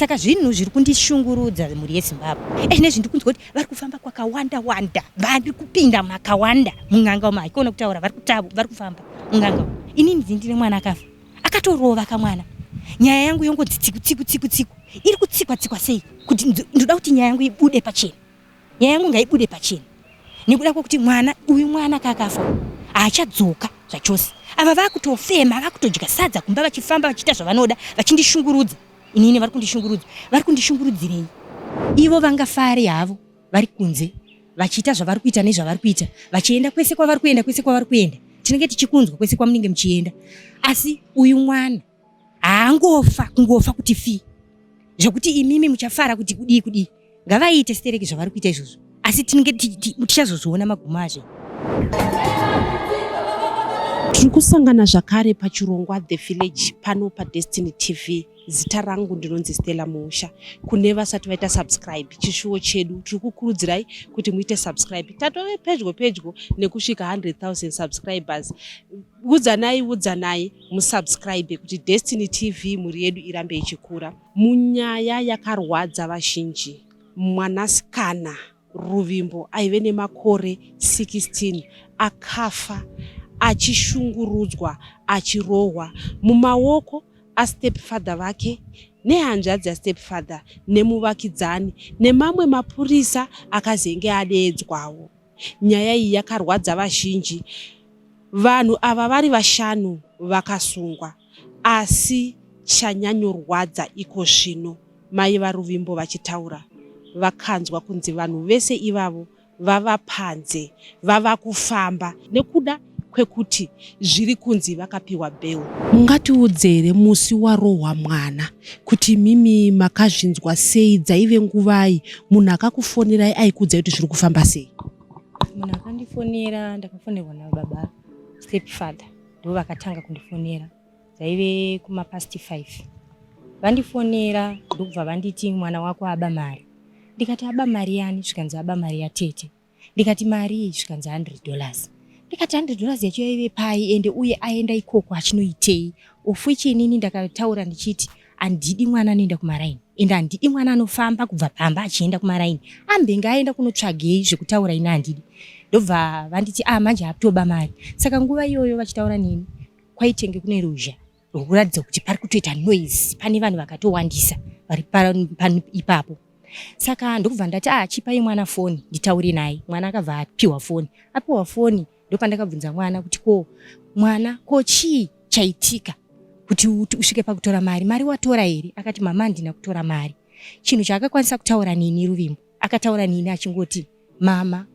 Saka zvinhu zviri kundishungurudza, mhuri yeZimbabwe. Ezvinezvi ndiri kunzwa kuti vari kufamba kwakawanda wanda, vari kupinda makawanda mun'anga umu, haikona kutaura, vari kutavo, vari kufamba mun'anga umu. Inini ndine mwana akafa, akatorova kamwana. Nyaya yangu yongonzi tsiku tsiku tsiku tsiku, iri kutsikwa tsikwa sei? Kuti ndoda kuti nyaya yangu ibude pachena. Nyaya yangu ngaibude pachena nekuda kwekuti mwana uyu, mwana kakafa haachadzoka zvachose. Ava vakutofema, vakutodya sadza kumba, vachifamba vachiita zvavanoda, vachindishungurudza inini. Vari kundishungurudza, vari kundishungurudzirei? Ivo vangafare havo vari kunze vachiita zvavari kuita nezvavari kuita, vachienda kwese kwavari kuenda, kwese kwavari kuenda tinenge tichikunzwa kwese kwamunenge muchienda. Asi uyu mwana haangofa kungofa kuti fi zvekuti imimi muchafara kuti kudii kudii. Ngavaite stereki zvavari kuita izvozvo, asi tinenge tichazozviona magumo azvo. Tiri kusangana zvakare pachirongwa The Village pano paDestiny TV. Zita rangu ndinonzi Stella Muusha. Kune vasati vaita subscribe, chishuwo chedu tiri kukurudzirai kuti muite subscribe. Tatove pedyo pedyo nekusvika 100,000 subscribers. Udzanai udzanai musubscribe kuti Destiny TV mhuri yedu irambe ichikura. Munyaya yakarwadza vazhinji, mwanasikana Ruvimbo aive nemakore 16 akafa achishungurudzwa achirohwa mumaoko astepfather vake nehanzvadzi yastepfather nemuvakidzani nemamwe mapurisa akazenge adeedzwawo. Nyaya iyi yakarwadza vazhinji. Vanhu ava vari vashanu vakasungwa asi chanyanyorwadza iko zvino mai vaRuvimbo vachitaura vakanzwa kunzi vanhu vese ivavo vava panze vava kufamba nekuda kwekuti zviri kunzi vakapiwa bail. Mungatiudze here musi warohwa mwana kuti imimi makazvinzwa sei, dzaive nguvai, munhu akakufonerai aikuudzai kuti zviri kufamba sei? Munhu akandifonera, ndakafonerwa nababa step father, ndo vakatanga kundifonera, dzaive kumapast 5. Vandifonera ndokubva vanditi mwana wako aba mari. Ndikati aba mari yani? Zvikanzi aba mari yatete. Ndikati mari iyi? Zvikanzi $100. Ndikati $100 yacho yaive pai, ende uye aenda ikoko achinoitei? Of which inini ndakataura ndichiti handidi mwana anoenda kumaraini, ende handidi mwana anofamba kubva pamba achienda kumaraini, ambenge aenda kunotsvagei zvekutaura, ini handidi. Ndobva vanditi ah, manje akutoba mari. Saka nguva iyoyo vachitaura neni kwaitenge kune ruzha rwekuratidza kuti pari kutoita noise, pane vanhu vakatowandisa vari ipapo. Saka ndokubva ndati ah, chipai mwana foni nditaure naye. Mwana akabva apiwa foni. Apiwa foni ndopandakabvunza mwana kuti ko mwana, ko chii chaitika kuti usvike pakutora mari? Mari watora here? Akati mama, handina kutora mari. Chinhu chaakakwanisa kutaura neni Ruvimbo, akataura neni achingoti mama,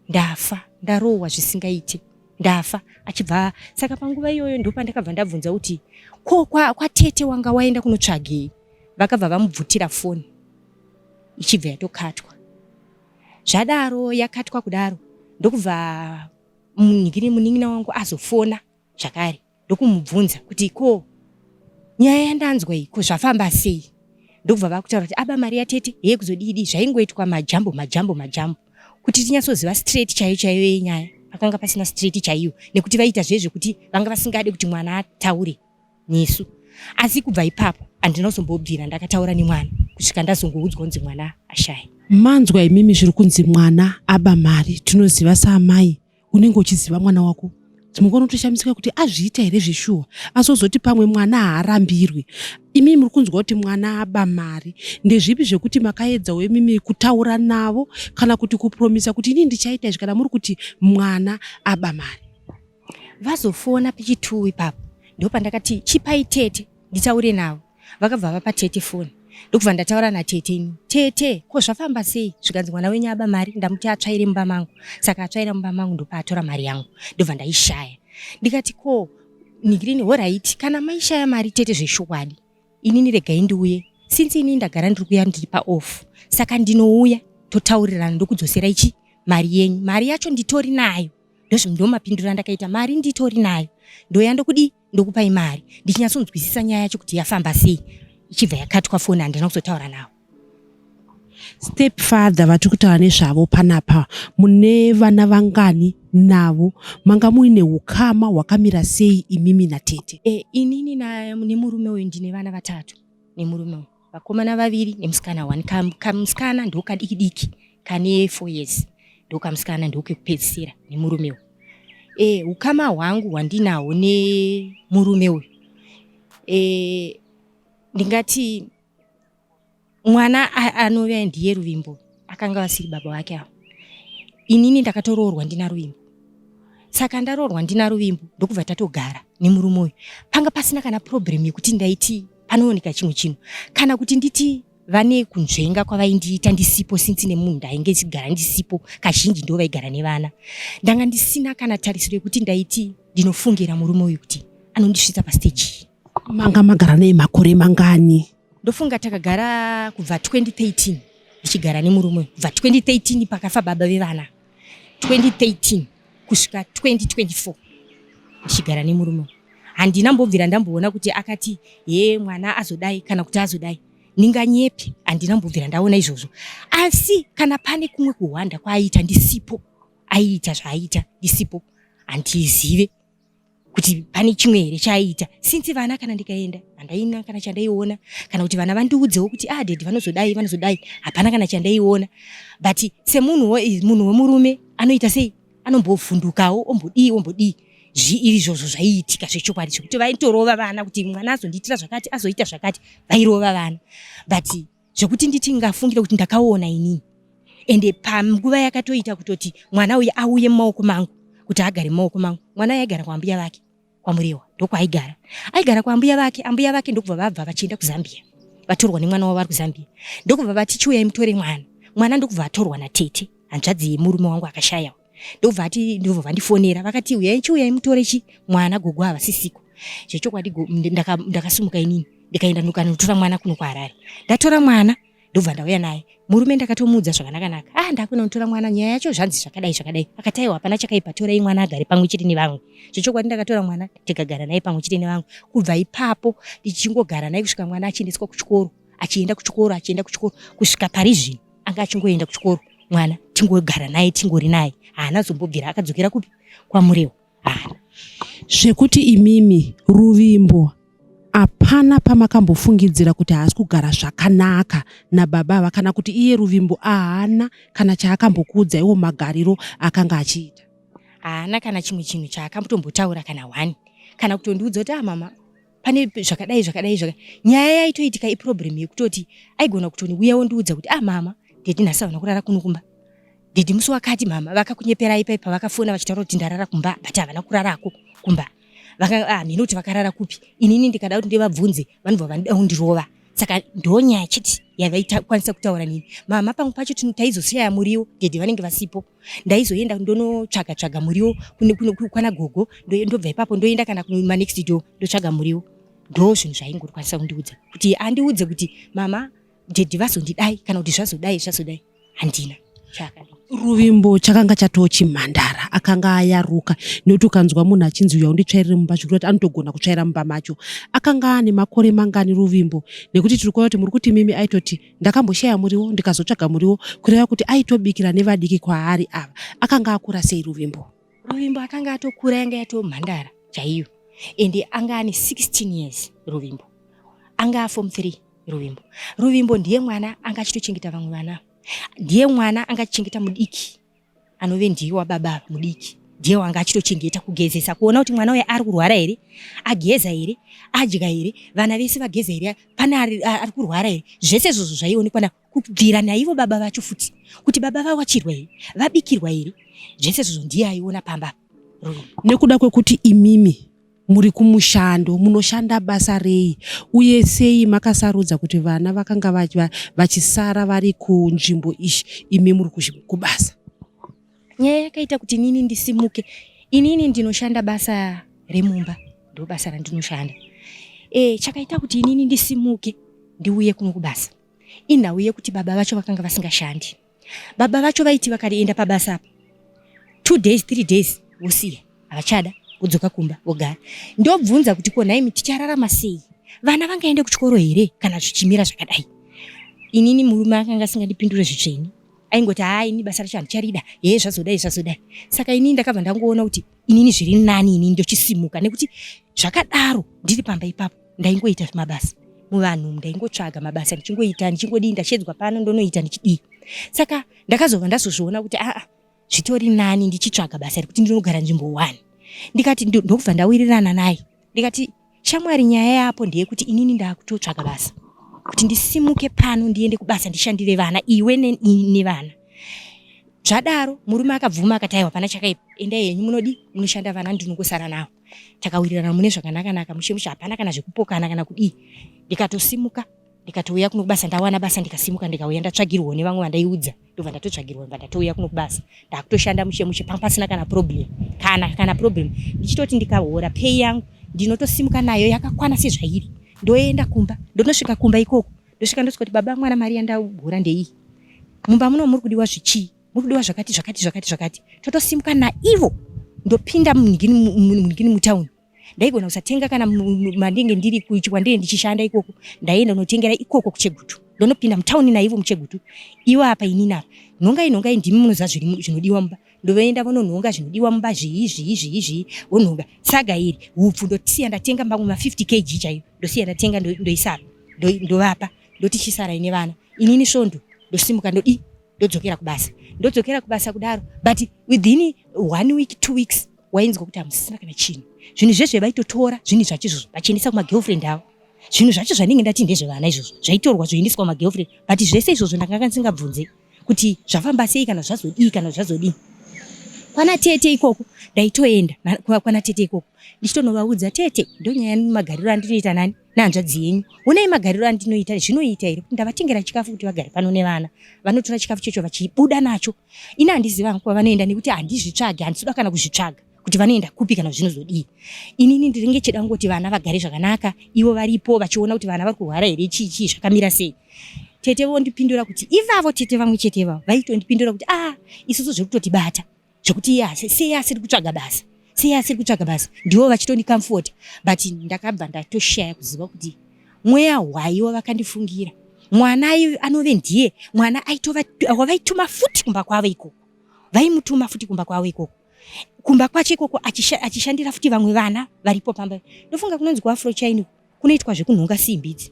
ndafa, ndarohwa zvisingaite, ndafa. Achibva saka panguva iyoyo ndopandakabva ndabvunza kuti ko kwatete wanga waenda kunotsvagei? Vakabva vamubvutira foni ichibva yatokatwa. Zvadaro yakatwa kudaro ndokubva munin'ina wangu azofona zvakare ndokumubvunza kuti ko nyaya yandanzwa iyi ko zvafamba sei? Ndokubva vakutaura kuti aba mari yatete heye kuzodidi. Zvaingoitwa majambo majambo majambo kuti tinyatsoziva straight chaiyo chaiyo yenyaya. Pakanga pasina straight chaiyo nekuti vaiita zvezvekuti vanga vasingade kuti mwana ataure nesu. Asi kubva ipapo handina kuzombobvira ndakataura nemwana kusvika ndazongoudzwa kunzi mwana ashaya. Manzwa imimi zviri kunzi mwana aba mari. Tinoziva saamai unenge uchiziva mwana wako, dzimwe nguva unotoshamisika kuti azviita here zveshuwa, asi ozoti pamwe mwana haarambirwi. Imimi muri kunzwa kuti mwana aba mari, ndezvipi zvekuti makaedzawo imimi kutaura navo kana kuti kupromisa kuti inini ndichaita izvi kana muri kuti mwana aba mari? Vazofona pichituu ipapo ndopandakati chipai tete nditaure navo. Vakabva vapa tete foni ndokubva ndataura natete ini. Tete, ko zvafamba sei? Zvikanzi mwana wenyu aba mari, ndamuti atsvaire mumba mangu, saka atsvaira mumba mangu ndopaatora mari yangu, ndobva ndaishaya. Ndikati ko nigirini, horaiti, kana maishaya mari tete zveshokwadi, inini regai ndiuye, since inini ndagara ndiri kuya ndiri paoff, saka ndinouya totaurirana ndokudzosera ichi mari yenyu. Mari yacho nditori nayo. Ndomapindura ndakaita, mari nditori nayo, ndoya ndokudii, ndokupai mari ndichinyatsonzwisisa nyaya yacho kuti yafamba sei. Ichibva yakatwa foni, handina kuzotaura navo. Step father vatiri kutaura nezvavo panapa, mune vana vangani navo? Manga muine ukama hwakamira sei imimi natete? Inini nemurume uyu ndine vana vatatu nemurume uyu. Vakomana vaviri nemusikana one. Kamusikana ndokadiki diki kane 4 years, ndokamusikana ndokekupedzisira nemurume uyu. Ukama hwangu hwandinahwo nemurume uyu, ndingati mwana anove ndiye Ruvimbo akanga vasiri baba vake avo. Inini ndakatoroorwa ndina Ruvimbo, saka ndaroorwa ndina Ruvimbo, ndokubva tatogara nemurume uyu. Panga pasina kana problem yekuti ndaiti panooneka chimwe chinhu kana kuti nditi vane kunzvenga kwavaindiita ndisipo, since nemunhu ndainge chigara ndisipo kazhinji, ndo vaigara nevana. Ndanga ndisina kana tarisiro yekuti ndaiti ndinofungira murume uyu kuti anondisvitsa pastage iyi. Manga magara naye makore mangani? Ndofunga takagara kubva 2013 ndichigara nemurume uyu, kubva 2013 pakafa baba vevana, 2013 kusvika 2024 ndichigara nemurume uyu. Handina mbobvira ndamboona kuti akati he mwana azodai kana kuti azodai. Ndinganyepi, handina mbobvira ndaona izvozvo. Asi kana pane kumwe kuhwanda kwaaiita ndisipo, aiita zvaaiita ndisipo, handizive kuti pane chimwe here chaaiita, since vana kana ndikaenda handaina kana chandaiona, kana kuti vana vandiudzewo kuti ah, daddy vanozodai, vanozodai, hapana kana chandaiona. But semunhu munhu wemurume anoita sei, anombovhundukawo, ombodii ombodii. Izvozvo zvaiitika zvechokwadi, zvekuti vaitorova vana kuti mwana azondiitira zvakati, azoita zvakati, vairova vana. But zvekuti nditi ngafungira kuti ndakaona inini, ende panguva yakatoita kutoti mwana uyu auye mumaoko mangu, kuti agare mumaoko mangu, mwana aigara kwambuya vake kwaMurewa, ndokwaaigara. Aigara kwambuya vake, ambuya vake ndokubva vabva vachienda kuZambia, vatorwa nemwana wavo vari kuZambia, ndokubva vati chiuyai mutore mwana. Mwana ndokubva atorwa natete, hanzvadzi yemurume wangu akashayawo. Ndobva ati, ndobva vandifonera vakati uyai, chiuyai mutore chi mwana, gogo havasisiko. Zvechokwadi ndakasimuka inini ndikaenda ndikanotora mwana kuno kuHarare. Ndatora mwana, ndobva ndauya naye. Murume ndakatomuudza zvakanaka-naka, ah, ndakuenda kunotora mwana, nyaya yacho zvanzi zvakadai zvakadai. Akati aiwa, hapana chakaipa, torai mwana agare pamwe chete nevamwe. Zvechokwadi ndakatora mwana tikagara naye pamwe chete nevamwe. Kubva ipapo ndichingogara naye kusvika mwana achiendeswa kuchikoro, achienda kuchikoro, achienda kuchikoro, kusvika pari zvino anga achingoenda kuchikoro mwana, tingogara naye, tingori naye. Haana zombobvira akadzokera kupi, kwaMurewa, haana. Zvekuti imimi Ruvimbo hapana pamakambofungidzira kuti haasi kugara zvakanaka nababa ava, kana kuti iye Ruvimbo ahana kana chaakambokuudza iwo magariro akanga achiita? Haana kana chimwe chinhu chaakambotombotaura kana one, kana kutondiudza kuti ah mama, pane zvakadai zvakadai zvakadai. Nyaya yaitoitika iproblem yekutoti aigona kutoniuya wondiudza kuti ah mama, daddy nhasi havana kurara kuno kumba, daddy musi wakati mama vakakunyeperai pai pavakafona vachitaura kuti ndarara kumba, but havana kurarako kumba. Ah, mhino kuti vakarara kupi. Inini ndikada kuti ndivabvunze vanobva vanida kundirova. Saka ndonyaya chete yavaikwanisa kutaura nini. Mama, pamwe pacho taizosiya muriwo, daddy vanenge vasipo, ndaizoenda ndonotsvaga tsvaga muriwo kwana gogo, ndobva ipapo ndoenda kana kumanext door ndotsvaga muriwo. Ndo zvinhu zvaingokwanisa kundiudza. Kuti andiudze kuti mama, daddy vazondidai, kana kuti zvazodai zvazodai, handina chaakadii. Ruvimbo chakanga chatoo chimhandara, akanga ayaruka, nekuti ukanzwa munhu achinzi uya unditsvairire mumba, zvikuti anotogona kutsvaira mumba macho. Akanga ane makore mangani Ruvimbo? Nekuti tiri kuona kuti muri kuti mimi aitoti ndakamboshaya muriwo ndikazotsvaga muriwo, kureva kuti aitobikira nevadiki kwaari ava. Akanga akura sei Ruvimbo? Ruvimbo akanga atokura, yanga yatomhandara chaiyo, ende anga ane 16 years. Ruvimbo anga aform 3. Ruvimbo, Ruvimbo ndiye mwana anga achitochengeta vamwe vana, ndiye mwana anga achichengeta mudiki anove ndiye wababa mudiki, ndiye wanga achitochengeta, kugezesa, kuona kuti mwana uyu ari kurwara here, ageza here, adya here, vana vese vageza here, pane ari kurwara here. Zvese izvozvo zvaionekwa na kubvira naivo baba vacho futi, kuti baba vawachirwa here, vabikirwa here, zvese izvozvo ndiye aiona pamba. Ruvimbo. Nekuda kwekuti imimi muri kumushando, munoshanda basa rei, uye sei makasarudza kuti vana vakanga vachisara vari kunzvimbo ishi imi muri kubasa? Nyaya yakaita kuti inini ndisimuke, inini ndinoshanda basa remumba, ndo basa randinoshanda. Chakaita kuti inini ndisimuke ndiuye kuno kubasa inhau yekuti baba vacho vakanga vasingashandi. Baba vacho vaiti vakaenda pabasa apa 2 days, 3 days, vosiya, havachada, vodzoka kumba vogara. Ndobvunza kuti ko nhaimi tichararama sei, vana vangaende kuchikoro here kana zvichimira zvakadai? Inini murume akanga asingandipindure zvitsvene, aingoti haa, ini basa racho handicharida, hee zvazodai zvazodai. Saka inini ndakabva ndangoona kuti inini zviri nani inini ndochisimuka, nekuti zvakadaro ndiri pamba ipapo ndaingoita mabasa. Muvanhu ndaingotsvaga mabasa ndichingoita, ndichingodii, ndashedzwa pano ndonoita ndichidii. Saka ndakazobva ndazozviona kuti aa, zvitori nani ndichitsvaga basa rekuti ndinogara nzvimbo one. Ndikati ndokubva ndawirirana naye, ndikati, shamwari, nyaya yapo ndeyekuti inini ndakutotsvaga basa kuti ndisimuke pano ndiende kubasa ndishandire vana, iwe nevana. Zvadaro murume akabvuma akati, aiwa, pana chakaipa, endai henyu munodi munoshanda, vana ndinongosara navo. Takawirirana mune zvakanaka-naka, mushe mushe, hapana kana zvekupokana kana kudii. Ndikatosimuka ndikatouya kuno kubasa, ndawana basa, ndikasimuka ndikauya, ndatsvagirwawo nevamwe vandaiudza, ndobva ndatotsvagirwa, ndobva ndatouya kuno kubasa, ndakutoshanda mushe mushe, panga pasina kana problem, kana problem. Ndichitoti ndikahora pay yangu ndinotosimuka nayo yakakwana sezvairi, ndoenda kumba, ndonosvika kumba ikoko, ndosvika ndosvika kuti, baba, mwana, mari yandahora ndeiyi, mumba muno muri kudiwa zvichii, muri kudiwa zvakati zvakati zvakati zvakati. Totosimuka naivo, ndopinda munhingini mutauni. Ndaigona kusatenga kana mandinge ndiri kwandinge ndichishanda ikoko, ndaienda unotengera ikoko kuChegutu, ndonopinda mutauni naivo muChegutu, ivo apa, inini apa, nhongai nhongai, ndimi munoziva zvinodiwa mumba. Ndovoenda vononhonga zvinodiwa mumba, zvii zvii zvii zvii, vonhonga saga iri, hupfu ndosiya ndatenga mamwe ma50 kg chaiyo, ndosiya ndatenga, ndoisapa, ndovapa, ndoti chisarai nevana. Inini svondo ndosimuka, ndodi ndodzokera kubasa, ndodzokera kubasa kudaro. But within one week, 2 weeks, wainzwa kuti hamusisina kana chinhu. Zvinhu zvezve vaitotora zvinhu zvacho izvozvo vachiendesa kumagirlfriend avo. Zvinhu zvacho zvanenge ndati ndezvevana izvozvo zvaitorwa zvoendeswa kumagirlfriend. But zvese izvozvo ndakanga ndisingabvunze kuti zvafamba sei, kana zvazodii, kana zvazodii. Kwana tete ikoko ndaitoenda, kwana tete ikoko ndichitonovaudza, tete, ndonyaya magariro andinoita nani nehanzvadzi yenyu, onai magariro andinoita, zvinoita here kuti ndavatengera chikafu kuti vagare pano nevana? Vanotora chikafu checho vachibuda nacho. Ini handiziva hangu kwavanoenda nekuti handizvitsvagi, handisi kana kuzvitsvaga kuti vanoenda kupi kana zvinozodii. Inini ndinenge chida kungoti vana vagare zvakanaka, ivo varipo vachiona kuti vana vari kurwara here, chii chii, zvakamira sei. Tete vondipindura kuti, ivavo tete vamwe chete ivavo vaitondipindura kuti, ah, isusu zviri kutotibata zvekuti iye sei asiri kutsvaga basa, sei asiri kutsvaga basa. Ndivo vachitondicomforta, but ndakabva ndatoshaya kuziva kuti mweya hwai wavakandifungira. Mwana anove ndiye mwana aitova wavaituma futi kumba kwavo ikoko, vaimutuma futi kumba kwavo ikoko, kumba kwacho ikoko achishandira futi vamwe vana varipo pamba. Ndofunga kunonzi kuAfrochine kunoitwa zvekunhonga simbi idzi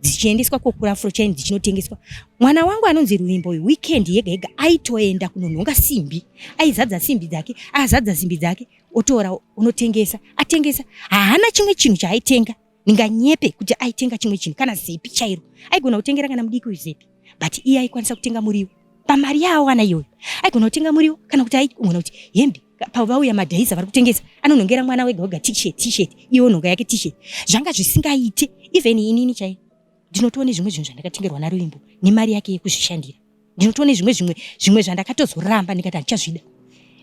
dzichiendeswa kokuraAfrochine dzichinotengeswa. Mwana wangu anonzi Ruvimbo uyu, weekend yega yega aitoenda kunonhonga simbi, aizadza simbi dzake, azadza simbi dzake otora unotengesa, atengesa. Haana chimwe chinhu chaaitenga, ndinganyepe kuti aitenga chimwe chinhu, kana zepi chairo. Aigona kutengera kana mudiki uyu zepi, but iye aikwanisa kutenga muriwo pamari yaawana iyoyo. Aigona kutenga muriwo kana kuti aigona kuti hembe, pavauya madhaisa vari kutengesa, anonhongera mwana wega wega t-shirt, t-shirt, iye onhonga yake t-shirt. Zvanga zvisingaite. Even inini chai ndinotoone zvimwe zvinhu zvandakatengerwa naRuvimbo nemari yake yekuzvishandira. Ndinotoone zvimwe zvandakatozoramba ndikati handichazvida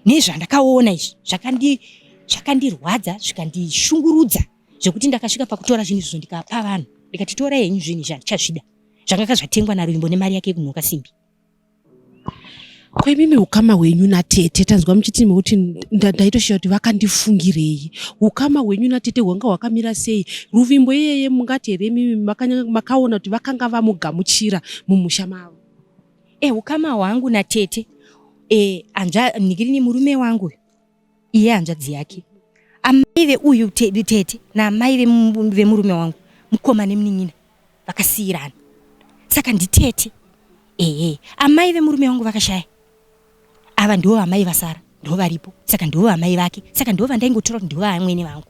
nezvandakaona izvi. Zvakandirwadza, zvikandishungurudza zvekuti ndakasvika pakutora zvinhu izvozvo ndikapa vanhu, ndikati, torai henyu zvinhu izvi, handichazvida, zvanga zvatengwa naRuvimbo nemari yake yekunhoka simbi. Ko imimi, ukama hwenyu natete, tanzwa muchiti mekuti ndaitoshiya kuti vakandifungirei. Ukama hwenyu natete hwanga hwakamira sei? Ruvimbo iyeye mungati here imimi makaona kuti vakanga vamugamuchira mumusha mavo? Ukama hwangu natete, hanzva nhikirini, murume wangu iye hanzvadzi yake, amai veuyu tete naamai vemurume wangu mukoma nemunin'ina, vakasiyirana, saka nditete. Ehe, amai vemurume wangu vakashaya, ava ndivo amai vasara, ndo varipo, saka ndivo amai vake, saka ndivo vandaingotora kuti ndivo vamwene vangu,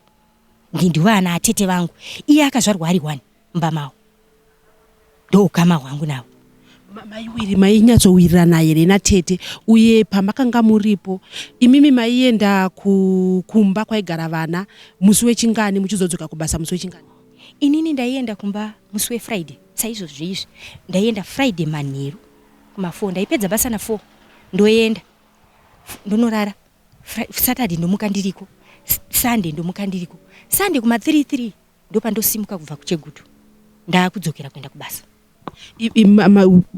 ndivo ana atete vangu. Iye akazvarwa ari one mumba mavo, ndo ukama hwangu navo. Maiwiri mainyatsowirirana here natete? Uye pamakanga muripo imimi, maienda kumba kwaigara vana musi wechingani, muchizodzoka kubasa musi wechingani? Inini ndaienda kumba musi weFriday saizvozvo izvi. Ndaienda Friday manheru kuma4, ndaipedza basa na4, ndoenda ndonorara. Saturday ndomuka ndiriko, Sunday ndomuka ndiriko. Sunday kuma3 3 ndopandosimuka kubva kuChegutu, ndaakudzokera kuenda kubasa.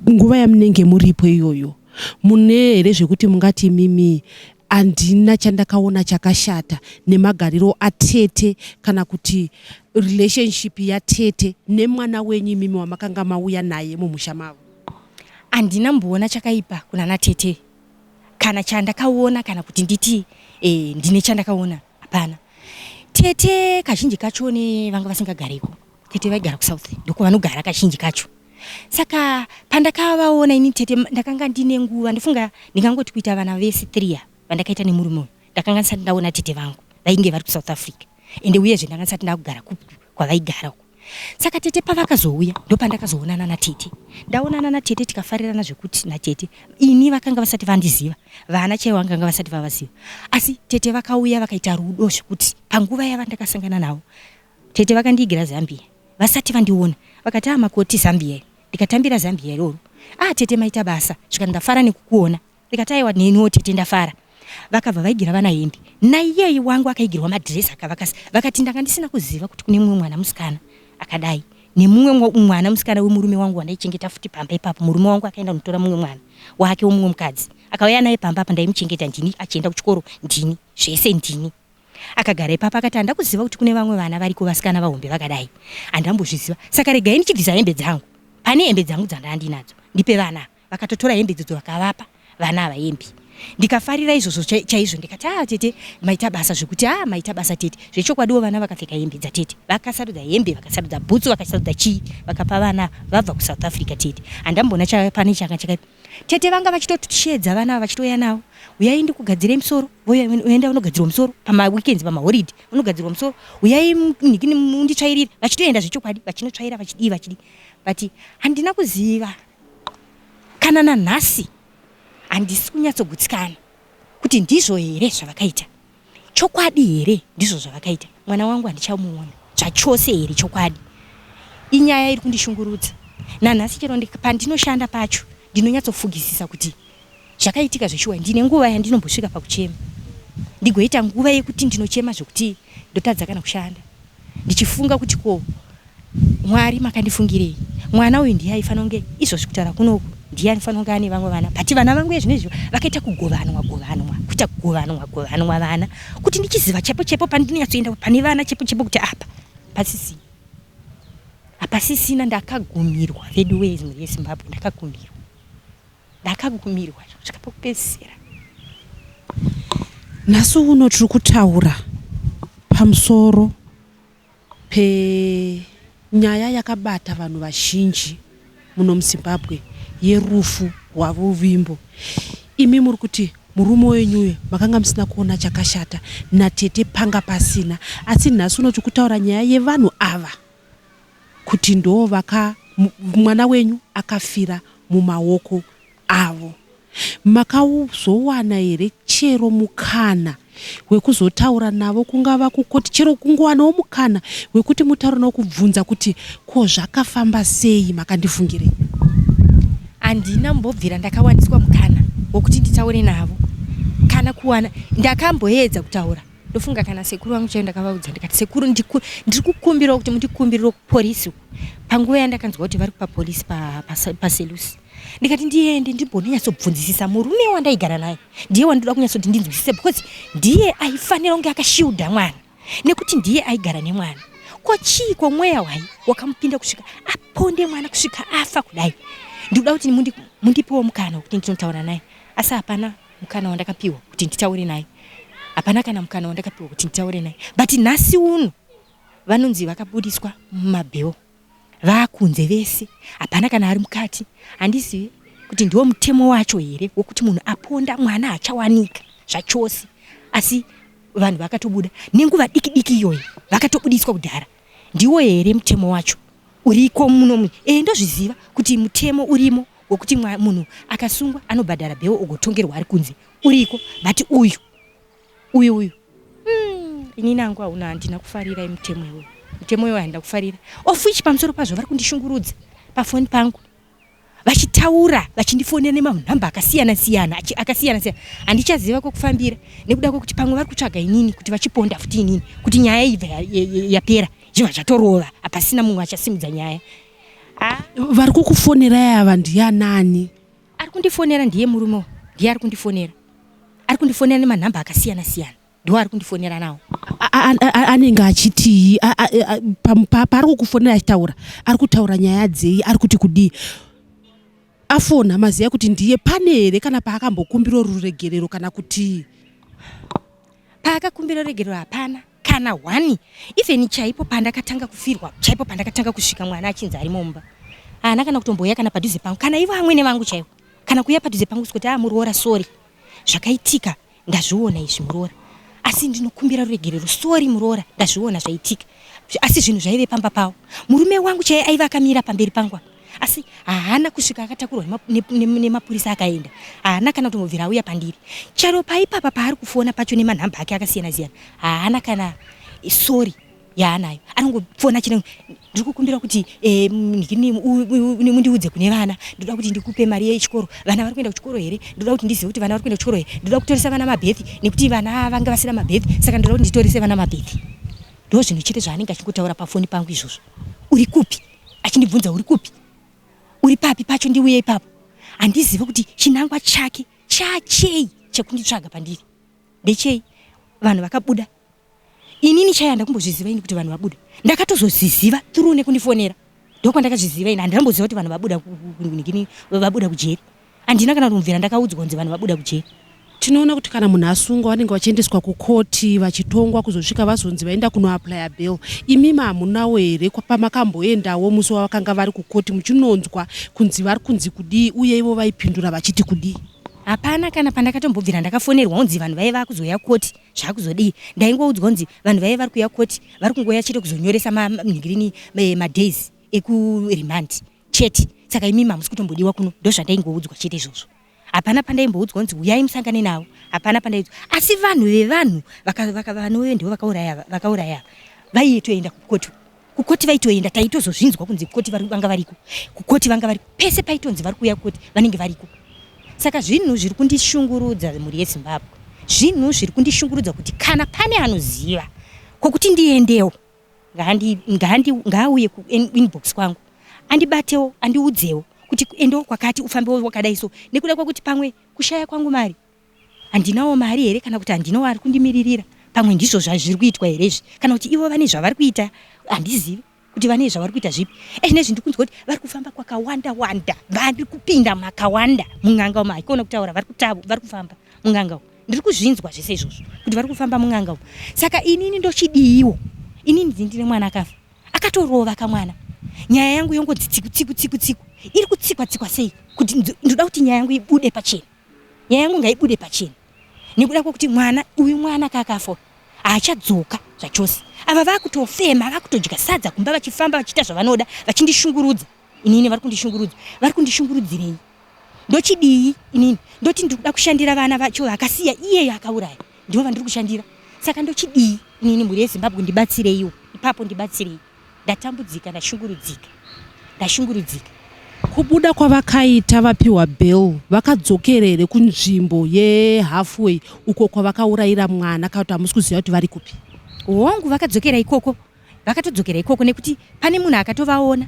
Nguva yamunenge muripo iyoyo, mune here zvekuti mungati imimi handina chandakaona chakashata nemagariro atete kana kuti relationship yatete nemwana wenyu imimi wamakanga mauya naye mumusha mavo? Handina mboona chakaipa kuna natete, kana chandakaona, kana kuti nditi ndine chandakaona, hapana. Tete kazhinji kacho vanga vasingagariko. Tete vaigara kuSouth, ndokwavanogara kazhinji kacho. Saka pandakavaona ini tete, ndakanga ndine nguva, ndofunga ndingangoti kuita vana vese 3 ava vandakaita nemurume uyu, ndakanga ndisati ndaona tete vangu vainge vari kuSouth Africa, ende uyezve ndanga ndisati ndakugara kwavaigara uko. Saka tete pavakazouya ndopandakazoonana natete. Ndaonana natete tikafarirana zvekuti natete ini vakanga vasati vandiziva, vana chaivo vanganga vasati vavaziva, asi tete vakauya vakaita rudo zvekuti panguva yavandakasangana navo tete vakandiigira Zambia vasati vandiona, vakati ah makoti Zambia, ndikatambira Zambia iroro. Ah tete maita basa, zvikati ndafara nekukuona. Ndikati aiwa neniwo tete ndafara. Vakabva vaigira vana hembe. Naiyeyi wangu akaigirwa madress akavakasa. Vakati ndanga ndisina kuziva kuti kune mumwe mwana musikana akadai. Nemumwe mwana musikana wemurume wangu wandaichengeta futi pamba ipapo. Murume wangu akaenda kunotora mumwe mwana wake wemumwe mukadzi. Akauya naye pamba apa ndaimuchengeta ndini, achienda kuchikoro ndini, zvese ndini. Akagara ipapo akati handa kuziva kuti kune vamwe vana variko vasikana vahombe vakadai. Handambozviziva. Saka regai ndichibvisa hembe dzangu. Pane hembe dzangu dzandandinadzo. Ndipe vana ava. Vakatotora hembe idzodzo vakavapa vana ava hembe. Ndikafarira izvozvo chaizvo ndikati ah tete maita basa zvekuti ah maita basa tete. Zvechokwadiwo vana vakapfeka hembe dzatete. Vakasarudza hembe, vakasarudza bhutsu, vakasarudza chii vakapa vana vabva kuSouth Africa tete. Handamboona pane changa chakaipa. Tete vanga vachitosheedza vana ava vachitouya navo. Uyai ndikugadzirei musoro. Voenda vanogadzirwa musoro pamaweekends pamaholiday vanogadzirwa musoro. Uyai munditsvairire. Vachitoenda zvechokwadi vachinotsvaira vachidii vachidii. But handina kuziva kana nanhasi handisi kunyatsogutsikana kuti ndizvo here zvavakaita. Chokwadi here ndizvo zvavakaita? Mwana wangu handichamuona zvachose here chokwadi? Inyaya iri kundishungurudza nanhasi chero pandinoshanda pacho ndinonyatsofugisisa kuti zvakaitika zveshuwa. Ndine nguva yandinombosvika pakuchema, ndigoita nguva yekuti ndinochema zvekuti ndotadza kana kushanda, ndichifunga kuti ko Mwari makandifungirei? Mwana uyu ndiye aifanira kunge izvozvi kutaura kunoku ndiye anofanira kunge ane vamwe vana, but vana vangu ezvinezvi vakaita kugovanwa govanwa, kuita kugovanwa govanwa vana, kuti ndichiziva chepo chepo pandinonyatsoenda pane vana chepo chepo kuti apa pasisina, hapasisina. Ndakagumirwa vedu wee mhuri yeZimbabwe, ndakagumirwa, ndakagumirwa kusvika pekupedzisira. Nhasi uno tiri kutaura pamusoro penyaya yakabata vanhu vazhinji muno muZimbabwe yerufu rwaRuvimbo. Imi muri kuti murume wenyu uyu makanga musina kuona chakashata, natete panga pasina, asi nhasi uno tiri kutaura nyaya yevanhu ava kuti ndo vaka mwana wenyu akafira mumaoko avo. Makazowana here chero mukana wekuzotaura navo, kungava kukoti, chero kungowanawo mukana wekuti mutaure navo kubvunza kuti ko zvakafamba sei, makandifungirei? Handina mbobvira ndakawaniswa mukana wekuti nditaure navo kana kuwana. Ndakamboedza kutaura, ndofunga kana sekuru vangu chaivo ndakavaudza ndikati sekuru ndiri kukumbirawo kuti mundikumbirire kuporisi uku, panguva yandakanzwa kuti vari kupapolisi paselusi, ndikati ndiende ndimbononyatsobvunzisisa murume wandaigara naye, ndiye wandinoda kunyatsoti ndinzwisise because ndiye aifanira kunge akashiudha mwana nekuti ndiye aigara nemwana. Ko chii ko mweya wai wakamupinda kusvika aponde mwana kusvika afa kudai? Ndikuda kuti mundipewo mukana wekuti ndinotaura naye, asi hapana mukana wandakapiwa kuti nditaure naye, hapana kana mukana wandakapiwa kuti nditaure naye. But nhasi uno vanonzi vakabudiswa mumabheo vakunze vese, hapana kana ari mukati. Handizivi kuti ndiwo mutemo wacho here wokuti munhu aponda mwana hachawanika zvachose, asi vanhu vakatobuda nenguva diki diki iyoyo, vakatobudiswa kudhara. Ndiwo here mutemo wacho uriko muno? E, ndozviziva kuti mutemo urimo wekuti munhu akasungwa anobhadhara bheo ogotongerwa ari kunze, uriko, but uyu uyu uyu inini angu hauna, handina kufarira mutemo iwoyo, mutemo iwoyo handina kufarira. Of which pamusoro pazvo vari kundishungurudza pafoni pangu vachitaura, vachindifonera nemanhamba akasiyana siyana, akasiyana siyana. Handichaziva kwekufambira nekuda kwekuti pamwe vari kutsvaga inini kuti vachiponda futi inini, kuti nyaya ibva yapera, zvibva zvatorova, hapasina mumwe achasimudza nyaya. Vari kukufonerai ava ndianani? Ari kundifonera ndiye murume, ndiye ari kundifonera, ari kundifonera nemanhamba akasiyana siyana, ndiwo ari kundifonera nawo. Anenge achitii paari kukufonera achitaura? Ari kutaura nyaya dzei? Ari kuti kudii? Afona maziva kuti ndiye pane here kana paakambokumbira ruregerero kana kutii? Paakakumbira ruregerero hapana. Kana one even chaipo pandakatanga kufirwa, chaipo pandakatanga kusvika mwana achinzi arimo mumba, haana kana kutombouya kana padhuze pangu, kana ivo amwene vangu chaivo, kana kuuya padhuze pangu kuti ah, muroora, sorry, zvakaitika ndazviona izvi muroora, asi ndinokumbira ruregerero, sorry muroora, ndazviona zvaitika. Asi zvinhu zvaive pamba pavo, murume wangu chaiye aiva akamira pamberi pangu apa, asi haana kusvika akatakurwa nemapurisa akaenda, haana kana kutombobvira auya pandiri. Chero paipapa paari kufona pacho nemanhamba ake akasiyana siyana, haana kana sorry yaanayo. Anongofona chine ndiri kukumbira kuti eh, mundiudze kune vana, ndoda kuti ndikupe mari yechikoro, vana vari kuenda kuchikoro here, ndoda kuti ndizive kuti vana vari kuenda kuchikoro here, ndoda kutoresa vana mabhethi nekuti vana vanga vasina mabhethi, saka ndoda kuti nditorise vana mabhethi. Ndo zvinhu chete zvaanenge achingotaura pafoni pangu izvozvo. Uri kupi? Achindibvunza uri kupi, uri papi pacho, ndiuye ipapo. Handizive kuti chinangwa chake chachei chekunditsvaga pandiri ndechei. Vanhu vakabuda, inini chai handakumbozviziva ini kuti vanhu vabuda. Ndakatozozviziva through nekundifonera, ndokwandakazviziva ini. Handinamboziva kuti vanhu vabuda vabuda kujeri, handina kana kumbobvira ndakaudzwa kunzi vanhu vabuda kujeri. Tinoona kuti kana munhu asungwa vanenge vachiendeswa kukoti vachitongwa kuzosvika vazonzi vaenda kunoaplya bail. Imimi hamunawo here pamakamboendawo musi wavakanga vari kukoti muchinonzwa kunzi vari kunzi kudii, uye ivo vaipindura vachiti kudii? Hapana kana pandakatombobvira ndakafonerwa kunzi vanhu vaiva vakuzouya kukoti zvakuzodii. Ndaingoudzwa kunzi vanhu vaiva vari kuuya kukoti vari kungouya chete kuzonyoresa manhingirini madays ekuremand chete, saka imimi hamusi kutombodiwa kuno. Ndozvandaingoudzwa chete izvozvo. Hapana pandaimboudzwa kunzi uyai musangane navo, hapana pandaiudzwa. Asi vanhu vevanhu vanove ndivo vakauraya, vakauraya vaitoenda kukoti, kukoti vaitoenda, taitozozvinzwa kunzi kukoti vanga variko, kukoti vanga variko, pese paitonzi vari kuuya kukoti vanenge variko. Saka zvinhu zviri kundishungurudza, mhuri yeZimbabwe, zvinhu zviri kundishungurudza kuti kana pane anoziva kwokuti ndiendewo, ngaauye kuinbox kwangu andibatewo, andiudzewo kuti endewo kwakati, ufambewo wakadai so. Nekuda kwekuti pamwe kushaya kwangu mari, handinawo mari here, kana kuti handinawo ari kundimiririra, pamwe ndizvo zvazviri kuitwa here izvi, kana kuti ivo vane zvavari kuita, handizivi kuti vane zvavari kuita zvipi. Ezvinezvi ndiri kunzwa kuti vari kufamba kwakawanda wanda, vari kupinda makawanda mun'anga umu, haikona kutaura, vari kufamba mun'anga umu. Ndiri kuzvinzwa zvese izvozvo kuti vari kufamba mun'anga umu. Saka inini ndochidiiwo? Inini ndine mwana akafa, akatorova kamwana, nyaya yangu yongonzi tsiku tsiku tsiku tsiku, iri kutsikwa tsikwa sei? Kuti ndoda kuti nyaya yangu ibude pachena, nyaya yangu ngaibude pachena, nekuda kwekuti mwana uyu, mwana kaakafa haachadzoka zvachose. Ava vakutofema, vakutodya sadza kumba, vachifamba vachiita zvavanoda, vachindishungurudza inini. Vari kundishungurudza, vari kundishungurudzirei? Ndochidii inini? Ndoti ndiri kuda kushandira vana vacho vakasiya iyeyo akauraya, ndivo vandiri kushandira, saka ndochidii inini? Mhuri yeZimbabwe, ndibatsireiwo ipapo, ndibatsirei, ndatambudzika, ndashungurudzika, ndashungurudzika. Kubuda kwavakaita vapiwa bail, vakadzokera here kunzvimbo yehalfway uko kwavakaurayira mwana, kana kuti hamusi kuziva kuti vari kupi? Hongu, vakadzokera ikoko, vakatodzokera ikoko nekuti pane munhu akatovaona,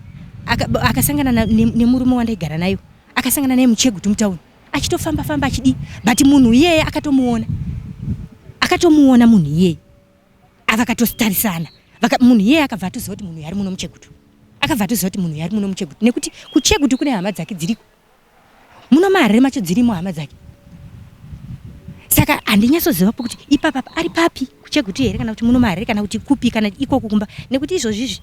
akasangana nemurume wandaigara nayo, akasangana naye muChegutu mutauni achitofamba famba achidii, but munhu iyeye akatomuona, akatomuona munhu iyeye, avakatotarisana, munhu iyeye akabva atoziva kuti munhu uyu ari muno muChegutu, akabva atoziva kuti munhu uyu ari muno muChegutu, nekuti kuChegutu kune hama dzake dziriko, muno maHarare macho dzirimo hama dzake. Saka handinyatsoziva pokuti ipapa ari papi, kuChegutu here kana kuti muno maHarare kana kuti kupi, kana ikoko kumba, nekuti izvozvi izvi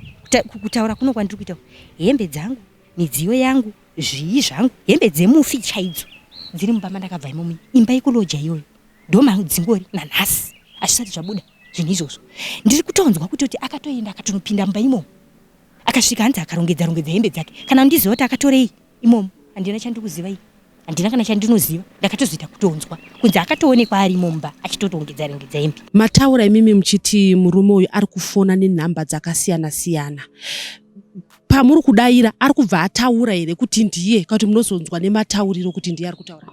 kutaura kuno kwandiri kuita, hembe dzangu, midziyo yangu, zvii zvangu, hembe dzemufi chaidzo dziri mumba mandakabva imomo, imba yekuloja iyoyo, ndomadzingori nanhasi, hazvisati zvabuda zvinhu izvozvo. Ndiri kutonzwa kutoti akatoenda akatonopinda mumba imomo, akasvika hanzi akarongedza rongedza hembe dzake. Kana ndiziva kuti akatorei imomo, handina chandiri kuziva ini, handina kana chandinoziva. Ndakatozoita kutonzwa kunzi akatoonekwa arimo mumba achitorongedza rongedza hembe. Mataura imimi muchiti murume uyu ari kufona nenhamba dzakasiyana siyana. Pamuri kudaira ari kubva ataura here kuti ndiye, kana kuti munozonzwa nematauriro kuti ndiye ari kutaura?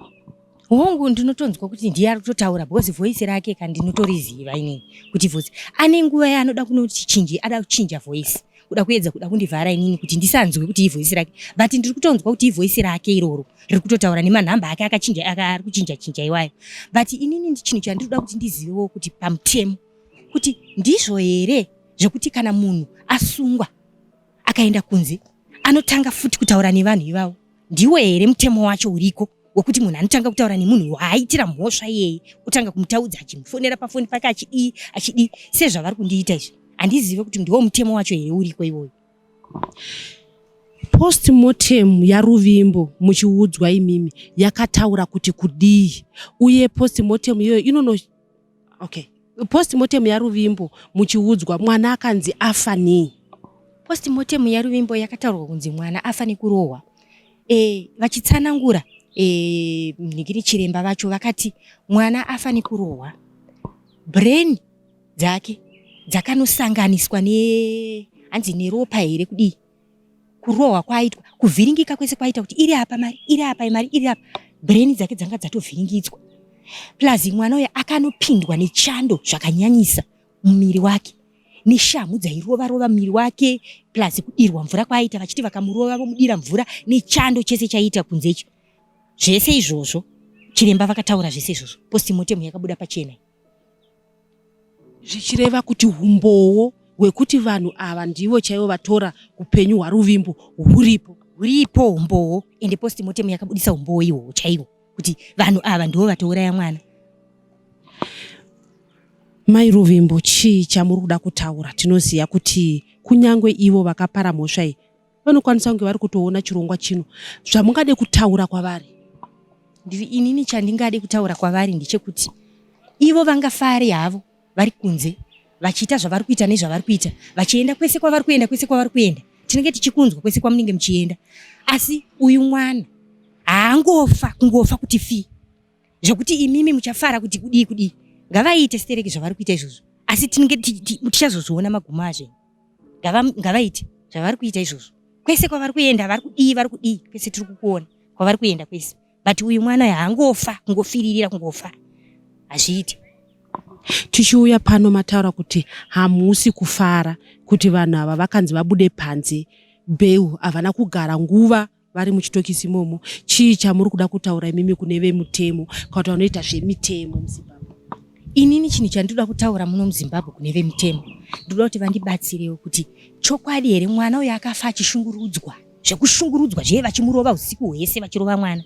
Hongu, ndinotonzwa kuti ndiye ari kutotaura because voice rake ka ndinotoriziva inini kuti voice. Ane nguva yaanoda kunoti chinje, ada kuchinja voice, kuda kuedza kuda kundivhara inini kuti ndisanzwe kuti ivoice rake, but ndiri kutonzwa kuti ivoice rake iroro riri kutotaura nemanhamba ake akachinja, ari kuchinja chinja iwayo. But inini chinhu chandiri kuda kuti ndizivewo kuti pamutemo kuti ndizvo here zvekuti kana munhu asungwa akaenda kunze anotanga futi kutaura nevanhu ivavo? Ndiwo here mutemo wacho uriko? Wekuti munhu anotanga kutaura nemunhu waaitira mhosva iyeye, otanga kumutaudza achimufonera pafoni pake achidii achidii, sezvavari kundiita izvi. Handizive kuti ndiwo mutemo wacho here uriko iwoyo. Postmortem yaRuvimbo muchiudzwa imimi yakataura kuti kudii? Uye postmortem iyoyo inono, okay, postmortem yaRuvimbo muchiudzwa, mwana akanzi afa nei? Postmortem yaRuvimbo yakataurwa kunzi mwana afa nekurohwa. Vachitsanangura nhikiri chiremba vacho vakati mwana afa nekurohwa, brain dzake dzakanosanganiswa ne hanzi neropa here kudii. Kurohwa kwaitwa, kuvhiringika kwese kwaita kuti iri apa mari, iri apa mari, iri apa, brain dzake dzanga dzatovhiringidzwa. Plus mwana uyu akanopindwa nechando zvakanyanyisa mumiri wake, neshamhu dzairova rova muviri wake, plus kudirwa mvura kwaaita, vachiti vakamurova vomudira mvura nechando chese chaiita kunze icho. Zvese izvozvo chiremba vakataura zvese izvozvo, postmortem yakabuda pachena, zvichireva kuti umbowo hwekuti vanhu ava ndivo chaivo vatora upenyu hwaRuvimbo huripo. Huripo umbowo, ende postmortem yakabudisa umbowo ihwohwo chaiwo kuti vanhu ava ndivo vatouraya mwana. Mai Ruvimbo, chii chamuri kuda kutaura? Tinoziva kuti kunyange ivo vakapara mhosva iyi vanokwanisa kunge vari kutoona chirongwa chino. Zvamungade kutaura kwavari? Ndiri inini, chandingade kutaura kwavari ndechekuti ivo vangafare havo vari kunze vachiita zvavari kuita nezvavari kuita, vachienda kwese kwavari kuenda, kwese kwavari kuenda tinenge tichikunzwa kwese kwamunenge muchienda. Asi uyu mwana haangofa kungofa kuti fi zvekuti imimi muchafara kuti kudii kudii. Ngavaite stereki zvavari kuita izvozvo, asi tinenge tichazozviona magumo azvo. Ngavaite zvavari kuita izvozvo kwese kwavari kuenda, vari kudii, vari kudii, kwese tiri kukuona kwavari kuenda kwese. But uyu mwana haangofa kungofiririra, kungofa hazviiti. Tichiuya pano mataura kuti hamusi kufara kuti vanhu ava vakanzi vabude panze bail, havana kugara nguva vari muchitokisi imomo. Chii chamuri kuda kutaura imimi kune vemutemo kana kuti vanoita zvemitemo muZimbabwe? Inini chinhu chandinoda kutaura muno muZimbabwe kune vemutemo, ndinoda kuti vandibatsirewo kuti chokwadi here mwana uyu akafa achishungurudzwa, zvekushungurudzwa zvee, vachimurova usiku hwese, vachirova mwana.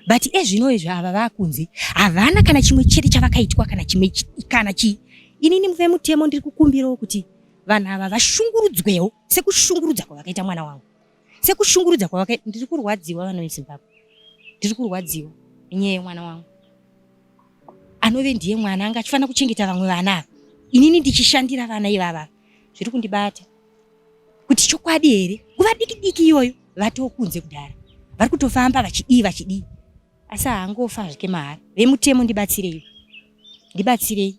But ezvino izvi ava vakunze havana kana chimwe chete chavakaitwa, kana chimwe kana chii. Inini vemutemo ndiri kukumbirawo kuti vanhu ava vashungurudzwewo sekushungurudza kwavakaita mwana wangu, sekushungurudza kwavakaita. Ndiri kurwadziwa, vanhu veZimbabwe, ndiri kurwadziwa nenyaya yemwana wangu anove ndiye mwana anga achifanira kuchengeta vamwe vana ava, inini ndichishandira vana ivava. Zviri kundibata kuti chokwadi here nguva diki diki iyoyo vatokunze kudhara, vari kutofamba vachidii vachidii, asi haangofa zvake mahara. Vemutemo, ndibatsirei, ndibatsirei.